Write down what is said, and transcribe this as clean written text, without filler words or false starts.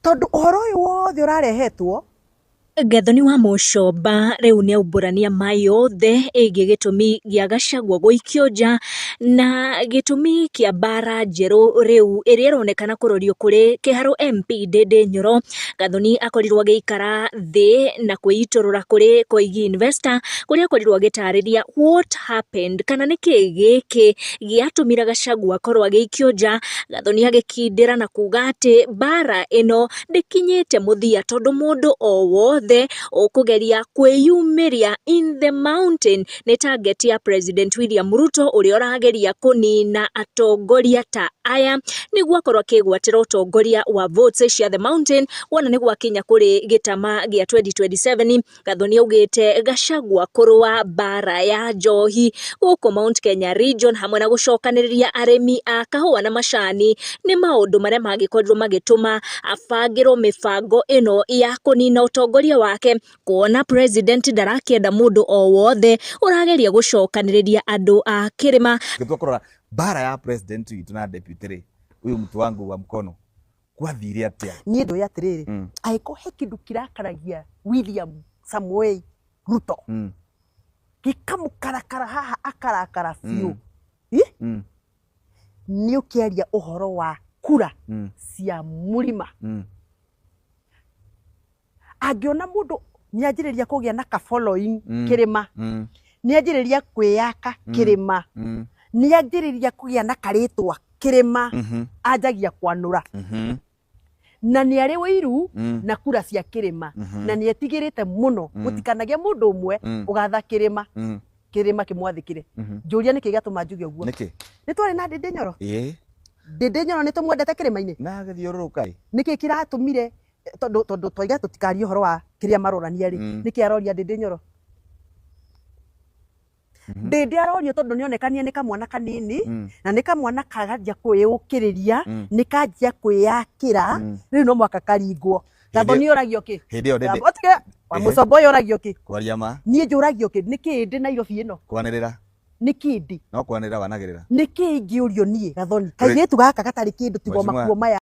Tondũ ũhoro ũyũ wothe ũrarehetwo. Gathoni wa Mũcomba rĩu nĩaumbũrania ma yothe ĩgiĩ gĩtũmi gĩa Gachagua gũikio nja na gĩtũmi kĩa mbara njerũ rĩu ĩrĩa ĩronekana kũrorio kũrĩ Kĩharũ MP Ndĩndĩ Nyoro. Gathoni akorirwo agĩikara thĩ na kwĩitũrũra kũrĩ Koigi Investor kũrĩa akorirwo agĩtarĩria what happened kana nĩkĩ gĩkĩ gĩatũmire Gachagua akorwo agĩikio nja. Gathoni agĩkindĩra na kuga atĩ mbara ĩno ndĩkinyĩte mũthia tondũ mũndũ o wothe ũkũgeria kwĩyumĩria in the mountain nĩ target ya President William Ruto ũrĩa ũrageria kũnina atongoria ta aya nĩguo akorwo akĩgwatĩra ũtongoria wa votes cia the mountain wona nĩ gwakinya kũrĩ gĩtama gĩa 2027. Gathoni augĩte Gachagua kũrũa mbara ya njohi gũkũ Mount Kenya region hamwe na gũcokanĩrĩria arĩmi a kahũa na macani nĩ maũndũ marĩa mangĩkorirwo magĩtũma abangĩrwo mĩbango ĩno ya kũnina ũtongoria wake, kuona president ndarakĩenda mũndũ o wothe ũrageria gũcokanĩrĩria andũ a kĩrĩma. Gĩtua kũrora mbara ya president witũ na deputy rĩ, huyu mtu wangu wa mkono, kwathire atia? Niĩ ndoĩ atĩrĩrĩ, angĩkorwo he kĩndũ kĩrakaragia William Samoei Ruto, gĩkamũkarakara haha akarakara biũ, nĩ ũkĩaria ũhoro wa kura cia mũrima. Angĩona mũndũ nĩanjĩrĩria kũgĩa na ka following kĩrĩma, nĩanjĩrĩria kwĩyaka kĩrĩma, nĩanjĩrĩria kũgĩa na karĩtwa kĩrĩma, anjagia kwanũra. Na nĩ arĩ ũiru na kura cia kĩrĩma, na nĩ etigĩrĩte mũno gũtikanagĩe mũndũ ũmwe ũgatha kĩrĩma, kĩrĩma kĩmwathĩkĩre. Njũria nĩkĩ gĩatũma njuge ũguo. Nĩkĩ? Nĩ twarĩ na Ndĩndĩ Nyoro. Ĩĩ. Ndĩndĩ Nyoro nĩ tũmwendete kĩrĩma-inĩ. Na agĩthiũrũrũka ĩ. Nĩkĩ kĩratũmire, tondũ twaiga tũtikarie ũhoro wa kĩrĩa marorania rĩ, nĩkĩ aroria Ndĩndĩ Nyoro? Ndĩndĩ arorio tondũ nĩonekanie nĩ kamwana kanini, na nĩ kamwana kaganjia kwĩyũkĩrĩria, nĩ kanjia kwĩyakĩra, rĩu no mũhaka karingwo. Gathoni ũragio kĩ? Hĩndĩ ĩyo Ndĩndĩ. Otige, wa Mũcomba ũyũ ũragio kĩ? Kwaria ma. Niĩ njũragio kĩ? Nĩkĩ ndĩ Nairobi ĩno? Kwanĩrĩra. Nĩkĩ ndĩ? No kwanĩrĩra wanagĩrĩra. Nĩkĩ ingĩũrio niĩ Gathoni? Kairĩtu gaka gatarĩ kĩndũ tiga Mheshimiwa. makuo maya.